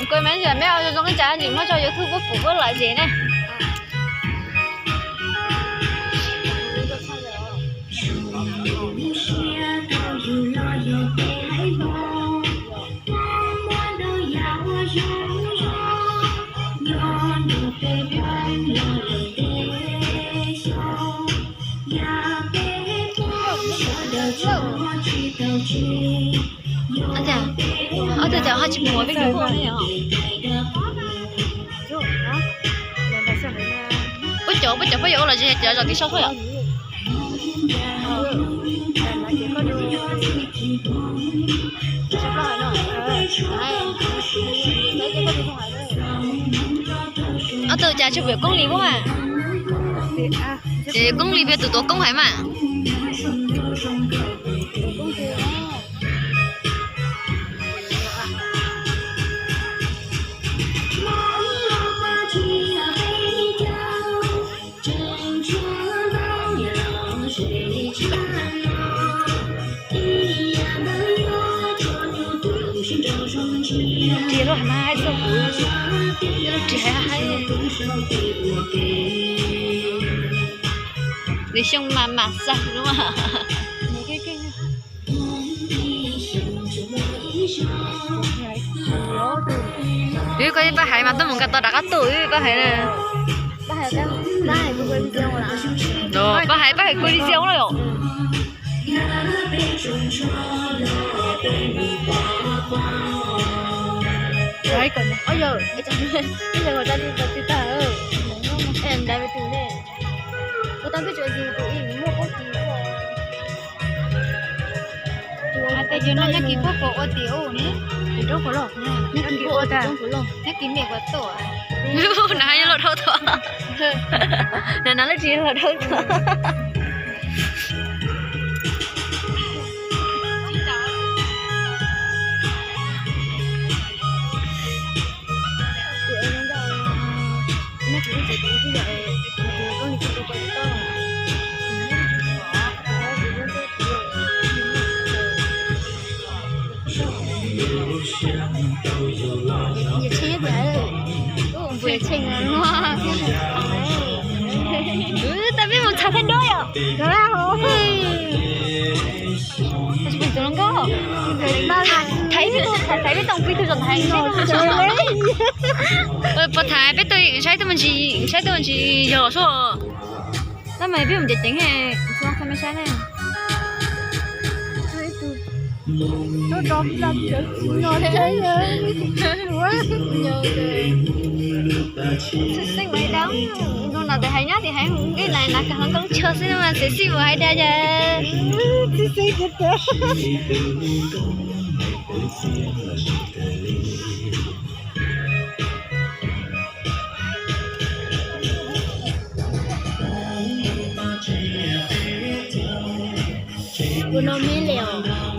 Koj me ntsis me zoo zoo ib tsam ntsis muab tso YouTube puab pum puab lom zem ne. Ob tug cas ho tsis muaj peb tus ne yom? Puab cov, puab cov puab yuav ua los zem cov zos tim sau xwb yom? Ob tug cas tsis pum koob li puab mas? Ces koob li peb tus tuav koob hais mas. Ris lub hais mas haib txog kuv, ris hais haib. Nws xyoo mas mas xaj lub. Wb koj ib pab hais mas tuaj mus nkaus tau rov qab tuaj wb pab hais na. Pab hais, pab hais kuv li xyoo lawm yom. Hais tias yog no nyob kis puab puas ua tim ub ne? Nyob kis ua tas, nyob kis mej puas tuaj? Na yog los dhau tuaj, na na lub tsis yog los dhau tuaj. Tau peb mus txhais thaij duab yom. Thaiv peb tug, thaiv peb tug, peb tug zos thaiv, peb tug zos thaiv. Puas thaiv peb tug, saib tug me ntsis, saib tug me ntsis yog suab. Tab mas peb mus ceev ceev, qhia me saib ne. Xwm xeeb ua hais dag, ntu no tes hais nyob tes hais mus nqis na, na kag hloov nkauj lub tsho xwb mas xwm xeeb ua hais dag cas. Kuv no me li os.